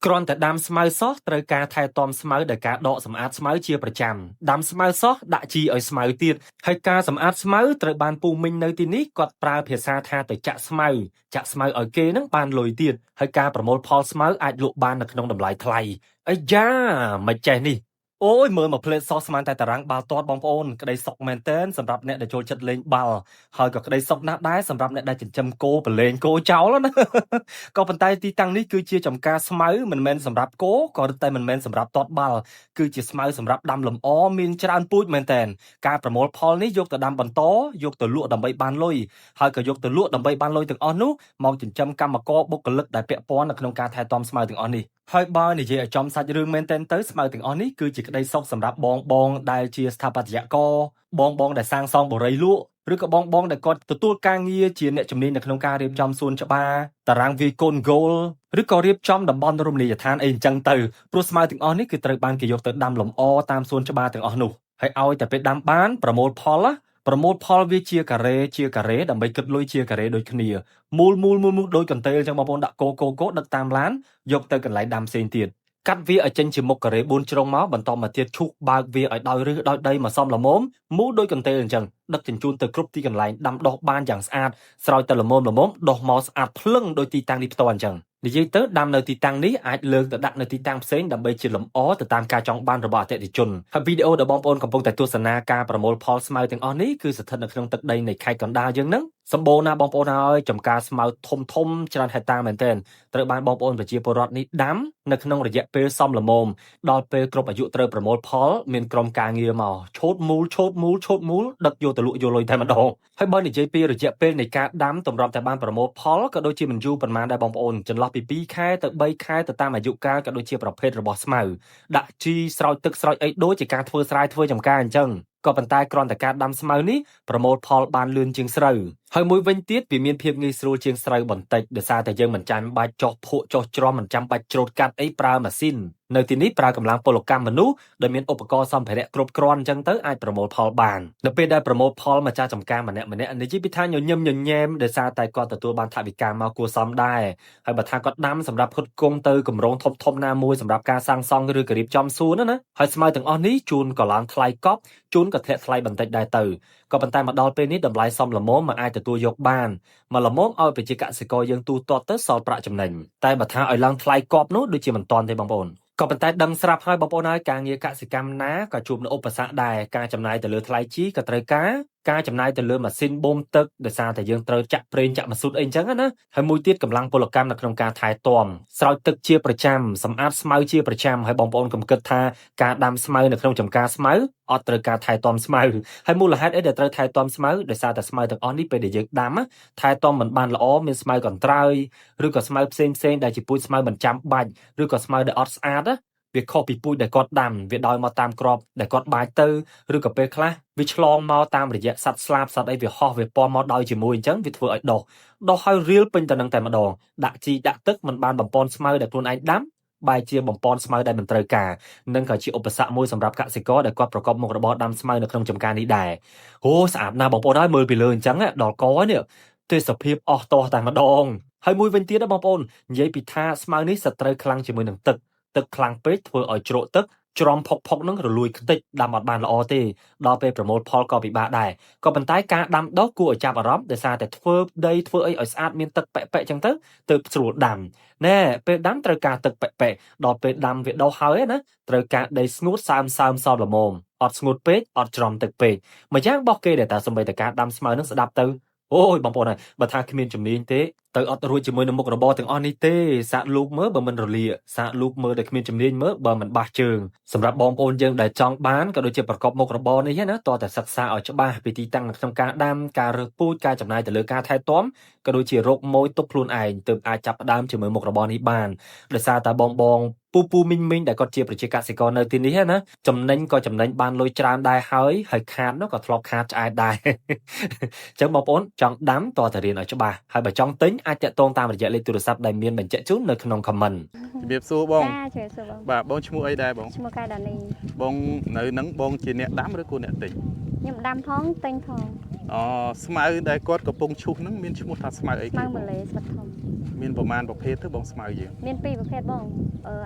គ្រាន់តែដាំស្មៅសោះត្រូវការថែទាំស្មៅដោយការដកសម្អាតស្មៅជាប្រចាំដាំស្មៅសោះដាក់ជីឲ្យស្មៅទៀតហើយការសម្អាតស្មៅត្រូវបានពូមីងនៅទីនេះគាត់ប្រើភាសាថាទៅចាក់ស្មៅចាក់ស្មៅឲ្យគេនឹងបានលុយទៀតហើយការប្រមូលផលស្មៅអាចលក់បាននៅក្នុងតម្លៃថ្លៃអាយ៉ាមិនចេះនេះអូយមើលមកផ្លេតសោះស្មានតែតារាងបាល់ទាត់បងប្អូនក្តីសុខមែនទែនសម្រាប់អ្នកដែលចូលចិត្តលេងបាល់ហើយក៏ក្តីសុខណាស់ដែរសម្រាប់អ្នកដែលចិញ្ចឹមគោប្រឡែងគោចោលណា ក៏ប៉ុន្តែទីតាំងនេះគឺជាចំការស្មៅមិនមែនសម្រាប់គោក៏តែមិនមែនសម្រាប់ទាត់បាល់គឺជាស្មៅសម្រាប់ដាំលម្អមានច្រើនពូជមែនទែនការប្រមូលផលនេះយកទៅដាំបន្តយកទៅលក់ដើម្បីបានលុយហើយក៏យកទៅលក់ដើម្បីបានលុយទាំងអស់នោះមកចិញ្ចឹមកម្មករបុគ្គលិកដែលពាក់ព័ន្ធនៅក្នុងការថែទាំស្មៅទាំងអស់នេះហើយបើនិយាយឲ្យចំសាច់រឿងមែនទែនទៅស្មៅទាំងអស់នេះគឺជាក្តីសុខសម្រាប់បងបងដែលជាស្ថាបត្យករបងបងដែលសាងសង់បុរីលក់ឬក៏បងបងដែលគាត់ទទួលការងារជាអ្នកជំនាញនៅក្នុងការរៀបចំសួនច្បារតារាងវាយកូនហ្គោលឬក៏រៀបចំតំបន់រមណីយដ្ឋានអីអញ្ចឹងទៅព្រោះស្មៅទាំងអស់នេះគឺត្រូវបានគេយកទៅដាំលម្អតាមសួនច្បារទាំងអស់នោះហើយឲ្យតែពេលដាំបានប្រមូលផលណាប្រមូលផលវាជាការ៉េជាការ៉េដើម្បីគិតលុយជាការ៉េដូចគ្នាមូលមូលមូលមូលដូចកន្ទេលអញ្ចឹងបងប្អូនដាក់គោគោគោដឹកតាមឡានយកទៅកន្លែងដាំផ្សេងទៀតកាត់វាឲ្យចេញជាមុខការ៉េ4ជ្រុងមកបន្តមកទៀតឈូសបើកវាឲ្យដោយរឹសដោយដីមកសមល្មមមូលដូចកន្ទេលអញ្ចឹងដឹកជញ្ជូនទៅគ្រប់ទីកន្លែងដាំដុះបានយ៉ាងស្អាតស្រោចតែល្មមល្មមដុះមកស្អាតភ្លឹងដោយទីតាំងនេះផ្ទាល់អញ្ចឹងនិយាយទៅដាំនៅទីតាំងនេះអាចលើកទៅដាក់នៅទីតាំងផ្សេងដើម្បីជាលម្អទៅតាមការចង់បានរបស់អតិថិជនហើយវីដេអូដែលបងប្អូនកំពុងតែទស្សនាការប្រមូលផលស្មៅទាំងអស់នេះគឺស្ថិតនៅក្នុងទឹកដីនៃខេត្តកណ្ដាលយើងហ្នឹងសម្បូរណាស់បងប្អូនហើយចំការស្មៅធំធំច្រើនហិកតាមែនទែនត្រូវបានបងប្អូនប្រជាពលរដ្ឋនេះដាំនៅក្នុងរយៈពេលសមល្មមដល់ពេលគ្រប់អាយុត្រូវប្រមូលផលមានក្រុមការងារមកឆូតមូលឆូតមូលឆូតមូលដឹកយកទៅលក់យកលុយតែម្ដងហើយបើនិយាយពីរយៈពេលនៃការដាំទម្រាំតែបានប្រមូលផលក៏ដូចជាមិនយូរប៉ុន្មានដែរបងប្អូនចន្លោះពី2ខែទៅ3ខែទៅតាមអាយុកាលក៏ដូចជាប្រភេទរបស់ស្មៅដាក់ជីស្រោចទឹកស្រោចអីដូចជាការធ្វើស្រែធ្វើចំការអញ្ចឹងក៏ប៉ុន្តែគ្រាន់តែការដាំស្មៅនេះប្រមូលផលបានលឿនជាងស្រូវហើយមួយវិញទៀតវាមានភាពងាយស្រួលជាងស្រូវបន្តិចដោយសារតែយើងមិនចាំបាច់ចោះភក់ចោះច្រំមិនចាំបាច់ច្រូតកាត់អីប្រើម៉ាស៊ីននៅទីនេះប្រើកម្លាំងពលកម្មមនុស្សដែលមានឧបករណ៍សម្ភារៈគ្រប់គ្រាន់អញ្ចឹងទៅអាចប្រមូលផលបាននៅពេលដែលប្រមូលផលម្ចាស់ចំការម្នាក់ម្នាក់និយាយពីថាញញឹមញញែមដោយសារតែគាត់ទទួលបានថវិកាមកគួរសមដែរហើយបើថាគាត់ដាំសម្រាប់ផ្គត់ផ្គង់ទៅគម្រោងធំធំណាមួយសម្រាប់ការសាងសង់ឬក៏រៀបចំសួនណាហើយស្មៅទាំងអស់នេះជួនក៏ឡើងថ្លៃកប់ជួនក៏ធ្លាក់ថ្លៃបន្តិចដែរទៅក៏ប៉ុន្តែមកដល់ពេលនេះតម្លៃសមល្មមមិនអាចទទួលយកបានមកល្មមឲ្យប្រជាកសិករយើងទូទាត់ទៅសល់ប្រាក់ចំណេញតែបើថាឲ្យឡើងថ្លៃកប់នោះដូចជាមិនទាន់ទេបងប្អូនក៏ប៉ុន្តែដឹងស្រាប់ហើយបងប្អូនហើយការងារកសិកម្មណាក៏ជួបនូវឧបសគ្គដែរការចំណាយទៅលើថ្លៃជីក៏ត្រូវការការចំណាយទៅលើម៉ាស៊ីនបូមទឹកដោយសារតែយើងត្រូវចាក់ប្រេងចាក់ម៉ាស៊ូតអីចឹងណាហើយមួយទៀតកម្លាំងពលកម្មនៅក្នុងការថែទាំស្រោចទឹកជាប្រចាំសម្អាតស្មៅជាប្រចាំហើយបងប្អូនកុំគិតថាការដាំស្មៅនៅក្នុងចំការស្មៅអត់ត្រូវការថែទាំស្មៅហើយមូលហេតុអីដែលត្រូវថែទាំស្មៅដោយសារតែស្មៅទាំងអស់នេះពេលដែលយើងដាំថែទាំមិនបានល្អមានស្មៅកន្ត្រើយឬក៏ស្មៅផ្សេងផ្សេងដែលជាពូជស្មៅមិនចាំបាច់ឬក៏ស្មៅដែលអត់ស្អាតណាវាខុសពីពូជដែលគាត់ដាំវាដោយមកតាមក្របដែលគាត់បាចទៅឬក៏ពេលខ្លះវាឆ្លងមកតាមរយៈសត្វស្លាបសត្វអីវាហោះវាពំមកដោយជាមួយអញ្ចឹងវាធ្វើឲ្យដុះដុះហើយរៀលពេញទៅនឹងតែម្ដងដាក់ជីដាក់ទឹកមិនបានបំពន់ស្មៅដែលខ្លួនឯងដាំបែរជាបំពន់ស្មៅដែលមិនត្រូវការនឹងក៏ជាឧបសគ្គមួយសម្រាប់កសិករដែលគាត់ប្រកបមុខរបរដាំស្មៅនៅក្នុងចំការនេះដែរអូស្អាតណាស់បងប្អូនហើយមើលពីលើអញ្ចឹងដល់កនេះទេសភាពអស់តោះតែម្ដងហើយមួយវិញទៀតណាបងប្អូននិយាយពីថាស្មៅនេះសត្រូវខ្លាំងជាមួយនឹងទឹកទឹកខ្លាំងពេកធ្វើឲ្យជ្រក់ទឹកច្រំផុកផុកនឹងរលួយខ្ទេចដាំអត់បានល្អទេដល់ពេលប្រមូលផលក៏ពិបាកដែរក៏ប៉ុន្តែការដាំដុះគួរឲ្យចាប់អារម្មណ៍ដោយសារតែធ្វើដីធ្វើអីឲ្យស្អាតមានទឹកប៉ែកៗចឹងទៅទើបស្រួលដាំណែពេលដាំត្រូវការទឹកប៉ែកៗដល់ពេលដាំវាដុះហើយណាត្រូវការដីស្ងួតសើមសើមសមល្មមអត់ស្ងួតពេកអត់ច្រំទឹកពេកម្យ៉ាងរបស់គេដែលតាសំបីតែការដាំស្មៅនឹងស្ដាប់ទៅអូយបងប្អូនហើយបើថាគ្មានជំនាញទេទៅអត់រួចជាមួយនឹងមុខរបរទាំងអស់នេះទេសាកលូកមើលបើមិនរលាកសាកលូកមើលដែលគ្មានជំនាញមើលបើមិនបាសជើងសម្រាប់បងប្អូនយើងដែលចង់បានក៏ដូចជាប្រកបមុខរបរនេះណាតើតែសិក្សាឲ្យច្បាស់ពីទីតាំងនៅក្នុងការដាំការរើសពូជការចំណាយទៅលើការថែទាំក៏ដូចជារកម៉ួយទុកខ្លួនឯងទើបអាចចាប់ផ្ដើមជាមួយមុខរបរនេះបានដោយសារតែបងបងពូពូមីងមីងដែលគាត់ជាប្រជាកសិករនៅទីនេះណាចំណេញក៏ចំណេញបានលុយច្រើនដែរហើយហើយខាតនោះក៏ធ្លាប់ខាតឆ្អែតដែរអញ្ចឹងបងប្អូនចង់ដាំតើតែរៀនឲ្យច្បាស់ហើយបើចង់ទិញអាចតាក់ទងតាមរយៈលេខទូរស័ព្ទដែលមានបញ្ជាក់ជូននៅក្នុង comment ជំរាបសួរបង ចាជំរាបសួរបង បាទបងឈ្មោះអីដែរបង ឈ្មោះកែដានី បងនៅហ្នឹងបងជាអ្នកដាំឬក៏អ្នកទិញ ខ្ញុំដាំផងទិញផង អូស្មៅដែលគាត់កំពុងឈូសហ្នឹងមានឈ្មោះថាស្មៅអី ស្មៅ គេបង ម៉ាឡេស្លឹកធំ មានប្រមាណប្រភេទទៅបងស្មៅយើង មានពីរប្រភេទបង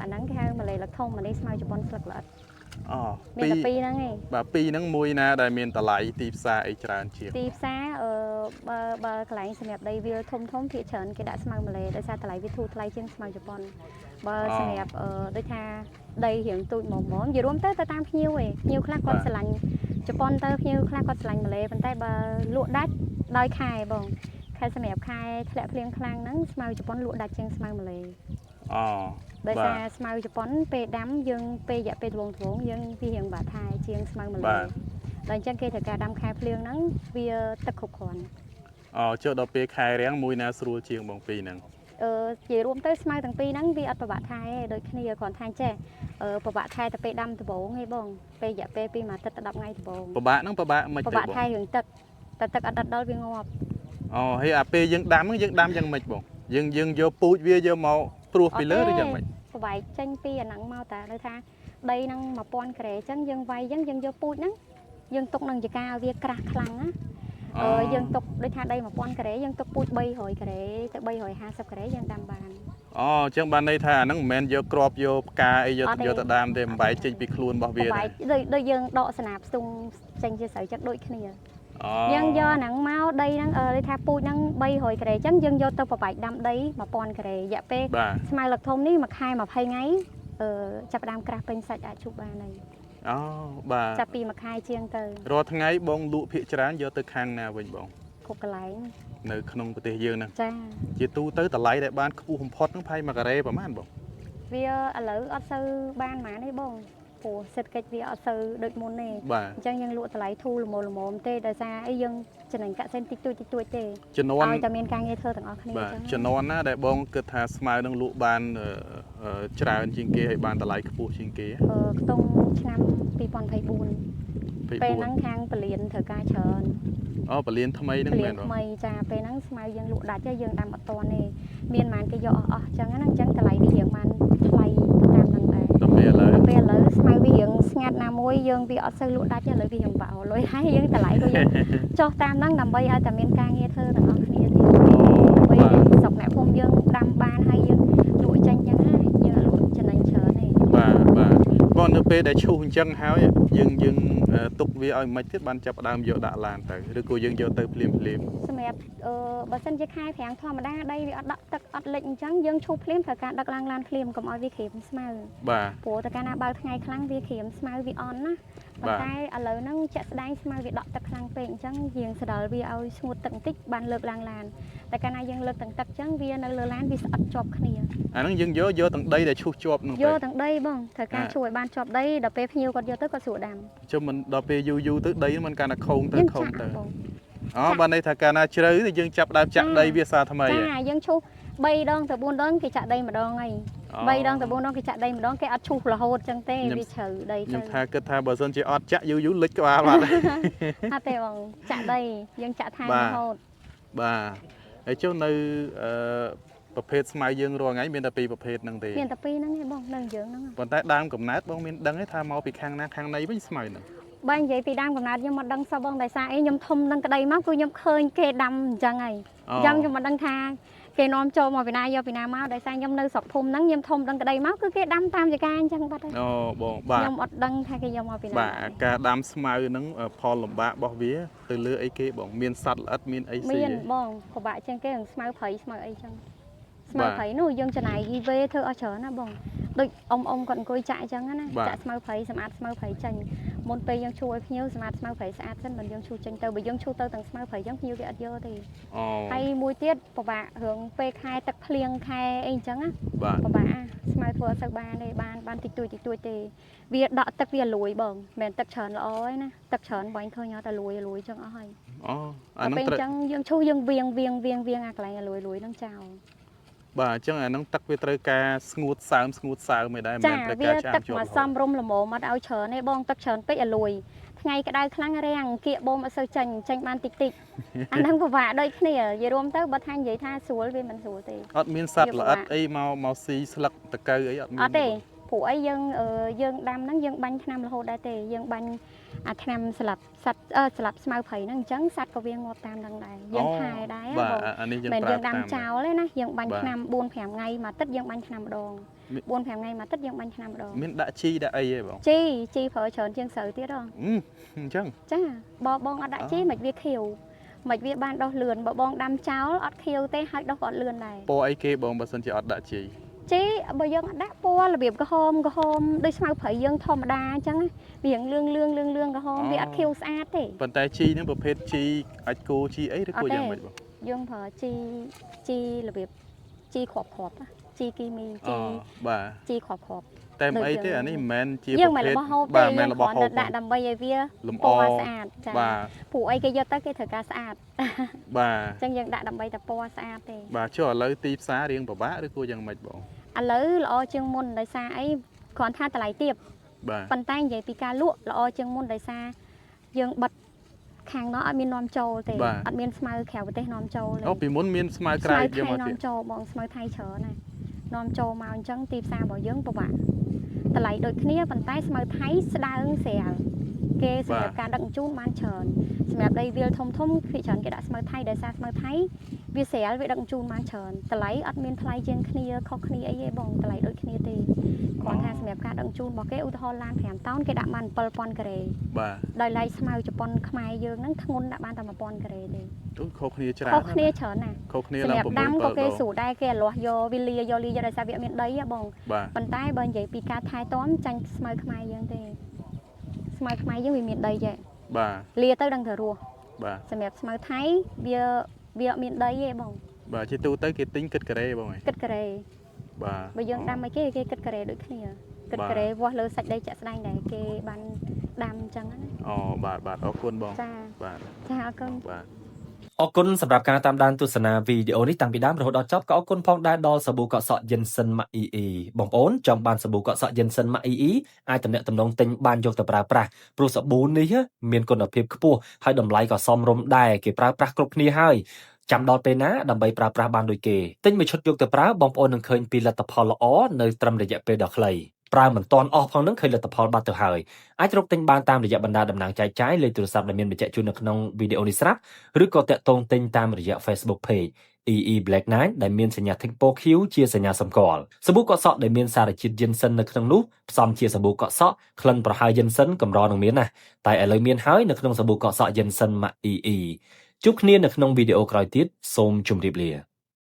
អាហ្នឹងគេហៅម៉ាឡេស្លឹកធំអានេះស្មៅជប៉ុនស្លឹកល្អិត អូ មានតែពីរហ្នឹងឯង បាទពីរហ្នឹងមួយណាដែលមានតម្លៃទីផ្សារអីច្រើនជាង ទីផ្សារអឺបើបើកន្លែងសម្រាប់ដីវាលធំធំភាគច្រើនគេដាក់ស្មៅម៉ាឡេដោយសារតម្លៃវាធូរថ្លៃជាងស្មៅជប៉ុនបើសម្រាប់ដូចថាដីរៀងទូចមុំមុំនិយាយរួមទៅទៅតាមភ្ញៀវឯងភ្ញៀវខ្លះគាត់ស្រឡាញ់ជប៉ុនទៅភ្ញៀវខ្លះគាត់ស្រឡាញ់ម៉ាឡេប៉ុន្តែបើលក់ដាច់ដោយខែបងខែសម្រាប់ខែធ្លាក់ភ្លៀងខ្លាំងហ្នឹងស្មៅជប៉ុនលក់ដាច់ជាងស្មៅម៉ាឡេ អូ ដោយសារស្មៅជប៉ុនពេលដាំយើងពេលរយៈពេលត្បូងត្បូងយើងវារៀងបាក់ថែជាងស្មៅម៉ាឡេ បាទ ដល់អញ្ចឹងគេត្រូវការដាំខែភ្លៀងហ្នឹងវាទឹកគ្រប់គ្រាន់ អូចុះដល់ពេលខែរាំងមួយណាស្រួលជាងបងពីរហ្នឹង និយាយរួមទៅស្មៅទាំងពីរហ្នឹងវាអត់ប្របាក់ថែទេដូចគ្នាគ្រាន់ថាចេះប្របាក់ថែតែពេលដាំដំបូងឯងបងពេលរយៈពេលពីមួយអាទិត្យទៅ10ថ្ងៃដំបូង ពិបាកហ្នឹងពិបាកមិន ប្របាក់ ទៅបង ថែរឿងទឹកតែទឹកអត់ដិតដល់វាងាប់ អូហើយអាពេលយើងដាំហ្នឹងយើងដាំយ៉ាងម៉េចបងយើងយើងយកពូជវាយកមកព្រួសពីលើឬយ៉ាងម៉េច ប្របែកចេញពីអាហ្នឹងមកតាដូចថាដីហ្នឹង1000ក្រេអញ្ចឹងយើងវាយអញ្ចឹងយើងយកពូជហ្នឹងយើងទុកនឹងចកាឲ្យវាក្រាស់ខ្លាំងណាយើងទុកដូចថាដី1000ក្រេយើងទុកពូជ300ក្រេទៅ350ក្រេយើងដាំបាន អូអញ្ចឹងបានន័យថាអាហ្នឹងមិនមែនយកគ្រាប់យកផ្កាអីយក អត់ទេ យកទៅដាំទេមិនបែកចេញពីខ្លួនរបស់វា ប្របែ ទេ កដូចដូចយើងដកស្នាបស្ទង់ចេញជាស្រូវចឹងដូចគ្នា អូ យើងយកអាហ្នឹងមកដីហ្នឹងដូចថាពូជហ្នឹង300ក្រេអញ្ចឹងយើងយកទៅប្របែកដាំដី1000ក្រេរយៈពេល បាទ ស្មៅលឹកធំនេះមួយខែ20ថ្ងៃចាប់ផ្ដើមក្រាស់ពេញសាច់អាចជូបបានហើយ អូបាទ ចាប់ពីមួយខែជាងទៅ រាល់ថ្ងៃបងលក់ភាគច្រើនយកទៅខាងណាវិញបង គ្រប់កន្លែង នៅក្នុងប្រទេសយើងហ្នឹង ចា ជាទូទៅតម្លៃដែលបានខ្ពស់បំផុតហ្នឹងប្រហែល1ការ៉េប្រហែលបង វាឥឡូវអត់សូវបានប៉ុន្មានទេបងព្រោះសេដ្ឋកិច្ចវាអត់សូវដូចមុនទេ បាទ អញ្ចឹងយើងលក់តម្លៃធូរល្មមល្មមទេដោយសារអីយើងចំណេញកាក់សេនតិចតួចតិចតួចទេ ជំនាន់ ឲ្យតែមានការងារធ្វើទាំងអស់គ្នា បាទ អញ្ចឹង ជំនាន់ណាដែលបងគិតថាស្មៅនឹងលក់បានច្រើនជាងគេហើយបានតម្លៃខ្ពស់ជាងគេ ខ្ទង់ឆ្នាំ2024ពេលហ្នឹងខាងពលានត្រូវការច្រើន អូពលានថ្មីហ្នឹង ពលា មែនបង នថ្មីចាពេលហ្នឹងស្មៅយើងលក់ដាច់ហើយយើងដាំអត់តាន់ទេមានប៉ុន្មានគេយកអស់អស់អញ្ចឹងណាអញ្ចឹងតម្លៃវារៀងបានថ្លៃតាមហ្នឹងដែរ ដល់ពេលឥឡូវ ដល់ពេលឥឡូវស្មៅវារៀងស្ងាត់ណាមួយយើងវាអត់សូវលក់ដាច់ទេឥឡូវវារៀងបាក់លុយហើយយើងតម្លៃក៏យើងចុះតាមហ្នឹងដើម្បីឲ្យតែមានការងារធ្វើទាំងអស់គ្នាទៀត អូ ដើម្បី បាទ ស្រុកអ្នកភូមិយើងដាំបានហើយយើងលក់ចេញអញ្ចឹងណាយើងអត់លក់ចំណេញច្រើនទេ បាទបាទបងនៅពេលដែលឈូសអញ្ចឹងហើយយើងយើងទុកវាឲ្យមិនទៀតបានចាប់ផ្ដើមយកដាក់ឡានទៅឬក៏យើងយកទៅភ្លាមភ្លាម សម្រាប់បើសិនជាខែប្រាំងធម្មតាដីវាអត់ដក់ទឹកអត់លិចអញ្ចឹងយើងឈូសភ្លាមត្រូវការដឹកឡើងឡានភ្លាមកុំឲ្យវាក្រៀមស្មៅ បាទ ព្រោះតែកាលណាបើកថ្ងៃខ្លាំងវាក្រៀមស្មៅវាអន់ណាប៉ុ បាទ ន្តែឥឡូវហ្នឹងជាក់ស្ដែងស្មៅវាដក់ទឹកខ្លាំងពេកអញ្ចឹងយើងស្ដាល់វាឲ្យស្ងួតទឹកបន្តិចបានលើកឡើងឡានតែកាលណាយើងលើកទាំងទឹកអញ្ចឹងវានៅលើឡានវាស្អិតជាប់គ្នា អាហ្នឹងយើងយកយកទាំងដីដែលឈូសជាប់ហ្នឹងទៅ យកទាំងដីបងត្រូវការជួយឲ្យបានជាប់ដីដល់ពេលភ្ញៀវគាត់យកទៅគាត់ស្រួលដាំ ចុះមិនដល់ពេលយូរយូរទៅដីហ្នឹងมันកាន់តែខូងទៅ យើងចាក់ ខូងទៅ បង អូបានន័យថាកាលណាជ្រៅទៅយើងចាប់ផ្ដើមចាក់ដីវាសាថ្មី ចា ហ៎ យើងឈូស3ដងទៅ4ដងគេចាក់ដីម្ដងហើយ3ដងទៅ4ដងគេចាក់ដីម្ដងគេអត់ឈូសរហូតអញ្ចឹងទេវាជ្រៅដី ខ្ញុំ ទៅ ថាគិតថាបើសិនជាអត់ចាក់យូរយូរលិចក្បាលបាត់ អត់ទេបងចាក់ដីយើងចាក់ថែម បាទ រហូត បាទហើយចុះនៅអឺប្រភេទស្មៅយើងរាល់ថ្ងៃមានតែពីរប្រភេទហ្នឹងទេ មានតែពីរហ្នឹងឯងបងនៅយើងហ្នឹង ប៉ុន្តែដើមកំណើតបងមានដឹងទេថាមកពីខាងណាខាងណីវិញស្មៅហ្នឹង បើនិយាយពីដើមកំណើតខ្ញុំមិនដឹងសោះបងដោយសារអីខ្ញុំធំនឹងក្តីមកគឺខ្ញុំឃើញគេដាំអញ្ចឹងហើយ អូ អញ្ចឹងខ្ញុំមិនដឹងថាគេនាំចូលមកពីណាយកពីណាមកដោយសារខ្ញុំនៅស្រុកភូមិហ្នឹងខ្ញុំធំដឹងក្តីមកគឺគេដាំតាមចការអញ្ចឹងបាត់ហើយ អូបងបាទ ខ្ញុំអត់ដឹងថាគេយកមកពីណា បាទការដាំស្មៅហ្នឹងផលលំបាករបស់វាទៅលើអីគេបងមានសត្វល្អិតមានអីស៊ី មាន ទេ បងពិបាកជាងគេរឿងស្មៅព្រៃស្មៅអីចឹងស្មៅ បាទ ព្រៃនោះយើងចំណាយយីវេធ្វើអស់ច្រើនណាបងដូចអ៊ំអ៊ំគាត់អង្គុយចាក់អញ្ចឹងណា បាទ ចាក់ស្មៅព្រៃសម្អាតស្មៅព្រៃចេញមុនពេលយើងឈូសឲ្យភ្ញៀវសម្អាតស្មៅព្រៃស្អាតសិនមិនយើងឈូសចេញទៅបើយើងឈូសទៅទាំងស្មៅព្រៃចឹងភ្ញៀវគេអត់យកទេ អូ ហើយមួយទៀតពិបាករឿងពេលខែទឹកភ្លៀងខែអីអញ្ចឹងណា បាទ ពិបាកអាស្មៅធ្វើអត់សូវបានទេបានបានតិចតួចតិចតួចទេវាដក់ទឹកវាលួយបងមិនមែនទឹកច្រើនល្អទេណាទឹកច្រើនបាញ់ឃើញអត់តែលួយលួយចឹងអស់ហើយ អូអាហ្នឹងត្រូវ ដល់ពេលអញ្ចឹងយើងឈូសយើងវៀងវៀងវៀងវៀងអាកន្លែងលួយលួយហ្នឹងចោល បាទអញ្ចឹងអាហ្នឹងទឹកវាត្រូវការស្ងួតសើមស្ងួតសើមឯដែរមិន ចា មែនត្រូវ វា ការឆ្អា ទឹក មជាប់រហូត មកសំរុំល្មមអត់ឲ្យច្រើនទេបងទឹកច្រើនពេកឲ្យលួយថ្ងៃក្តៅខ្លាំងរាំងគៀកបូមអត់សូវចេញចេញបានតិចតិចអាហ្នឹងពិបាកដូចគ្នានិយាយរួមទៅបើថានិយាយថាស្រួលវាមិនស្រួលទេ អត់មានសត្វល្អិតអីមកមកស៊ីស្លឹកតកៅអីអត់មាន អត់ទេ បង ព្រោះអីយើងយើងដាំហ្នឹងយើងបាញ់ថ្នាំរហូតដែរទេយើងបាញ់អាថ្នាំស្លាប់សត្វស្លាប់ស្មៅព្រៃហ្នឹងអញ្ចឹងសត្វក៏វាងាប់តាមហ្នឹងដែរយើងថែដែរ បងអានេះយើង មិនយើងដាំចោលទេណាយើងបាញ់ថ្នាំ4 5ថ្ងៃមួយអាទិត្យយើងបាញ់ថ្នាំម្ដង4 5ថ្ងៃមួយអាទិត្យយើងបាញ់ថ្នាំម្ដង មានដាក់ជីដាក់អីទេបងជីជីប្រើច្រើនជាងស្រូវទៀតហ៎អញ្ចឹងចាបើបងអត់ដាក់ជីមិនវាខៀវមិនវាបានដោះលឿនបើបងដាំចោលអត់ខៀវទេហើយដោះក៏អត់លឿនដែរ ពណ៌អីគេបងបើសិនជាអត់ដាក់ជី ជីបើយើងអត់ដាក់ពណ៌របៀបក្រហមក្រហមដូចស្មៅព្រៃយើងធម្មតាអញ្ចឹងវាលឿងលឿងលឿងលឿងក្រហមវាអត់ខៀវស្អាតទេ ប៉ុន្តែជីហ្នឹងប្រភេទជីអាចគោជីអីឬក៏យ៉ាងម៉េចបង យើងប្រើជីជីរបៀបជីគ្រាប់គ្រាប់ជីគីមីជី បាទ ជីគ្រាប់គ្រាប់ តែមិនអីទេអានេះមិនមែនជា ប្រភេទបាទមិនរបស់ហូបដាក់ដើម្បីឲ្យវា លម្អ ស្អាតចាព្រោះអីគេយកទៅគេត្រូវការស្អាត បាទ អញ្ចឹងយើងដាក់ដើម្បីតែពណ៌ស្អាតទេ បាទចុះឥឡូវទីផ្សាររៀងពិបាកឬក៏យ៉ាងម៉េចបង ឥឡូវល្អជាងមុនដោយសារអីគ្រាន់ថាតម្លៃទាប បាទ ប៉ុន្តែនិយាយពីការលក់ល្អជាងមុនដោយសារយើងបិទខាងនោះអត់មាននាំចូលទេអត់មានស្មៅក្រៅប្រទេសនាំចូលទេ អូពីមុនមានស្មៅក្រៅយកមក ទៀតនាំចូលបងស្មៅថៃច្រើនណាស់នាំចូលមកអញ្ចឹងទីផ្សាររបស់យើងពិបាកតម្លៃដូចគ្នាប៉ុន្តែស្មៅថៃស្ដើងស្រាលគេសម្រាប់ការដឹកជញ្ជូនបានច្រើនសម្រាប់ដីវាលធំធំភាគច្រើនគេដាក់ស្មៅថៃដោយសារស្មៅថៃវាស្រាលវាដឹកជញ្ជូនបានច្រើនតម្លៃអត់មានថ្លៃជាងគ្នាខុសគ្នាអីទេបងតម្លៃដូចគ្នាទេគ្រាន់ថាសម្រាប់ការដឹកជញ្ជូនរបស់គេឧទាហរណ៍ឡាន5តោនគេដាក់បាន7000ការ៉េ បាទ ដោយឡែកស្មៅជប៉ុនខ្មែរយើងហ្នឹងធ្ងន់ដាក់បានតែ1000ការ៉េទេ ខុសគ្នាច្រើន ខុសគ្នាច្រើនណាស់ ខុសគ្នាឡើង6 ដាំក៏គេស្រួលដែរគេលាស់យកវាលាយកលាយកដោយសារវាអត់មានដីហ៎បងប៉ុន្តែបើនិយាយពីការថែទាំចាញ់ស្មៅខ្មែរយើងទេស្មៅខ្មែរយើងវាមានដីចេះ បាទ លាទៅដឹងតែរស់ បាទ សម្រាប់ស្មៅថៃវាអត់មានដីទេបង បាទជាទូទៅគេទិញគិតការ៉េបងឯង គិតការ៉េ បាទ បើយើងដាំអីគេគេគិតការ៉េដូចគ្នាគិតការ៉េវាស់លើសាច់ដីចាក់ស្ដែងដែរគេបានដាំអញ្ចឹងណា អូបាទបាទអរគុណបង ចា បាទ ចាអរគុណ បាទ អរគុណសម្រាប់ការតាមដានទស្សនាវីដេអូនេះតាំងពីដើមរហូតដល់ចប់ក៏អរគុណផងដែរដល់សាប៊ូកក់សក់ Jensen Mac EE បងប្អូនចង់បានសាប៊ូកក់សក់ Jensen Mac EE អាចទំនាក់ទំនងទិញបានយកទៅប្រើប្រាស់ព្រោះសាប៊ូនេះមានគុណភាពខ្ពស់ហើយតម្លៃក៏សមរម្យដែរគេប្រើប្រាស់គ្រប់គ្នាហើយចាំដល់ពេលណាដើម្បីប្រើប្រាស់បានដូចគេទិញមួយឈុតយកទៅប្រើបងប្អូននឹងឃើញពីលទ្ធផលល្អនៅត្រឹមរយៈពេលដ៏ខ្លីប្រើមិនទាន់អស់ផងនឹងឃើញលទ្ធផលបាត់ទៅហើយអាចរកទិញបានតាមរយៈបណ្ដាតំណាងចែកចាយលេខទូរស័ព្ទដែលមានបញ្ជាក់ជូននៅក្នុងវីដេអូនេះស្រាប់ឬក៏តាក់ទងទិញតាមរយៈ Facebook Page EE Black 9ដែលមានសញ្ញា Tick ពណ៌ខៀវជាសញ្ញាសម្គាល់សាប៊ូកក់សក់ដែលមានសារជាតិ Jensen នៅក្នុងនោះផ្សំជាសាប៊ូកក់សក់ក្លិនប្រហើរ Jensen កម្រនឹងមានណាស់តែឥឡូវមានហើយនៅក្នុងសាប៊ូកក់សក់ Jensen Mac EE ជួបគ្នានៅក្នុងវីដេអូក្រោយទៀតសូមជម្រាបលា